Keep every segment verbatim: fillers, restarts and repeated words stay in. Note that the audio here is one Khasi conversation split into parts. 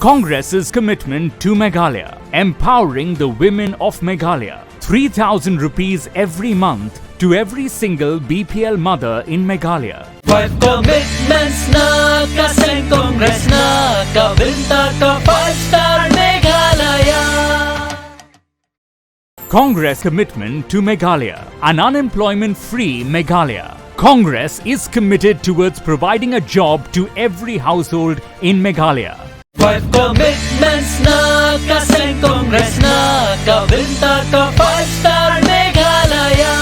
Congress's commitment to Meghalaya, empowering the women of Meghalaya. Three thousand rupees every month to every single B P L mother in Meghalaya. Five commitments na ka seng Congress na ka bynta ka five star Meghalaya. Congress commitment to Meghalaya, an unemployment free Meghalaya. Congress is committed towards providing a job to every household in Meghalaya. Five commitments na ka seng Congress na ka bynta ka five star Meghalaya.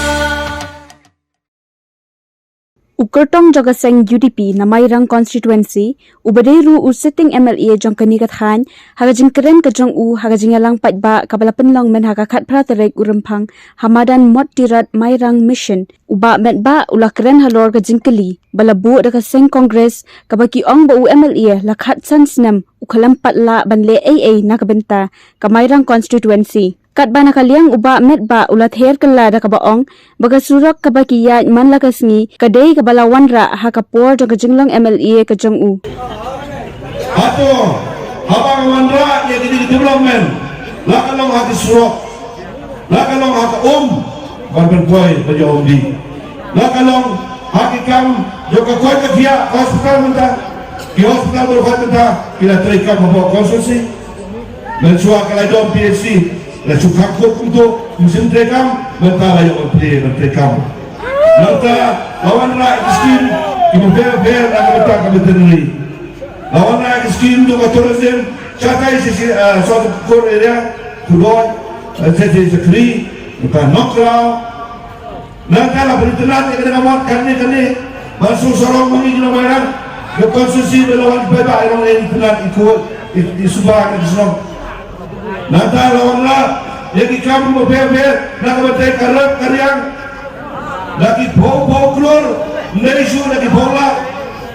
U kyrtong jong ka seng U D P na Mairang constituency, uba dei ruh u sitting M L A jong kane ka thaiñ, ha ka jingkren ka jong u ha ka jingïalang paidbah kaba la pynlong mynha ka khatphra tarik u Rymphang, ha madan Mottirot Mairang Mission, u Bah Metbah u la kren halor ka jingkylli ba la buh da ka seng Congress, kaba ki ong ba u M L A la khatsan snem u khlem pat lah ban leh ei ei na ka bynta ka Mairang constituency. Katba na ka liang u Bah Metbah u la ther kylla da kaba ong ba ka surok kaba ki ïaid man la ka sngi ka dei kaba la wanrah ha ka por jong ka jinglong M L A ka jong u. Hato haba nga wanrah ïa kine ki development, la ka long ha ki surok, la ka long ha ka um, ban pynpoi ban ïa um dih, la ka long ha ki kam jong ka koit ka khiah, hospital mynta, ki hospital baroh mynta ki la treikam hapoh constituency. Mynshuwa ka la ïoh P H C, la shu khang kut kumto, ym shym treikam, mynta la ïoh ban plie ban treikam. Mynta la wanrah ïa ki skim kiba pher pher na ka bynta ka veterinary. La wanrah ïa ki skim jong ka tourism, shatai sha, sha, ah, South Kur area, Khudoi, eh, shatai sha Khri, mynta Nongkraw. Nangta la pynïatylli ïa kane ka mot kane kane. Ban sngewsarong ma ngi ki nong Mairang. Ka constituency ba la wan paidbah ïa nong ïatylli ïa ka, i, i suba ka shnong. Nangta la wanrah ïa ki kam ba pher pher na ka bynta ka rep ka riang. Da ki phew phew klur, ym dei shuh da ki phew lak.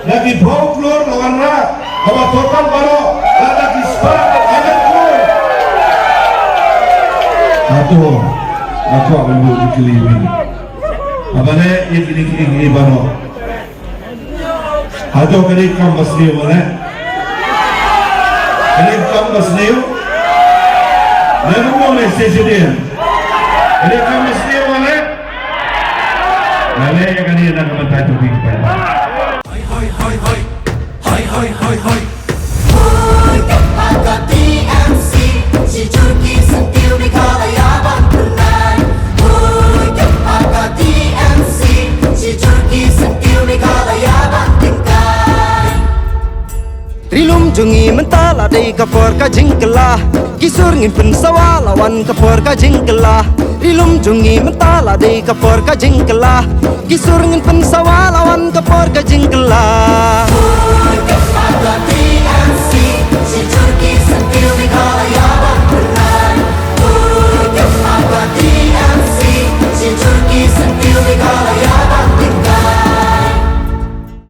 Da ki phew klur la wanrah, kaba total baroh la da ki spah hajar klur. Hato nga kwah ban buh jingkylli ïa phi, haba leh ïa kine kine kine baroh, hato ka dei kam ba sniew ba leh? Ka dei kam ba sniew? Leh kumno leh shisha dien? Ka dei kam ba sniew ba leh? Nga leh ïa kane na ka bynta jong phi ki paidbah. Hoi, hoi, hoi, hoi. Hoi, hoi, hoi, hoi. Hoi, ka pa ka T M C. Shi jur ki syntiew Meghalaya ban pynlait. Hoi, ka pa ka T M C. Shi jur ki syntiew Meghalaya ban tyngkai. Ri lum jong ngi mynta la dei ka por ka jingkylla. Ki sur ngin pynsawa la wan ka por ka jingkylla. Ri lum jong ngi mynta la dei ka por ka jingkylla. Ki sur ngin pynsawa la wan ka por ka jingkylla.